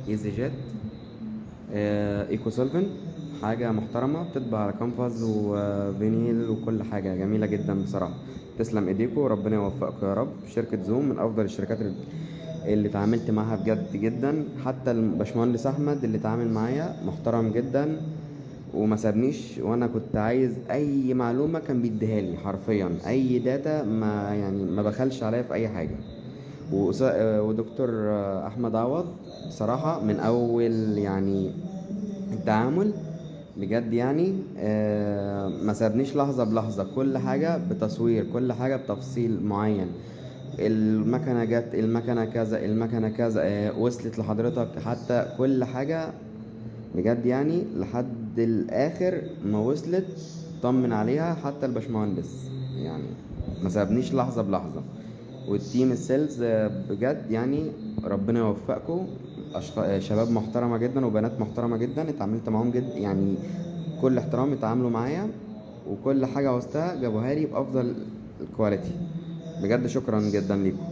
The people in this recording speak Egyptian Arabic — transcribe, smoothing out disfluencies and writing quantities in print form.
easyJet eco solvent، حاجة محترمة، بتطبع على كانفاس وفينيل وكل حاجة جميلة جدا بصراحة. تسلم ايديكم وربنا يوفقكم يا رب. شركة زوم من افضل الشركات اللي اتعاملت معاها بجد جدا. حتى الباشمهندس احمد اللي اتعامل معايا محترم جدا وما سابنيش، وانا كنت عايز اي معلومة كان بيديها لي حرفيا، اي data ما يعني ما بخلش عليا في اي حاجة. ودكتور احمد عوض بصراحة من اول يعني التعامل بجد يعني، ما سابنيش لحظة بلحظة، كل حاجة بتصوير، كل حاجة بتفصيل معين. المكنة جت، المكنة كذا، المكنة كذا، وصلت لحضرتك، حتى كل حاجة بجد يعني لحد الآخر ما وصلت طمن عليها. حتى الباشمهندس يعني ما سابنيش لحظة بلحظة. وال team ال sales، بجد يعني ربنا يوفقكم. شباب محترمة جدا وبنات محترمة جدا، اتعاملت معاهم جد يعني كل احترام اتعاملوا معايا، وكل حاجة عوزتها جابوها لي بأفضل ال quality. بجد شكرا جدا ليكم.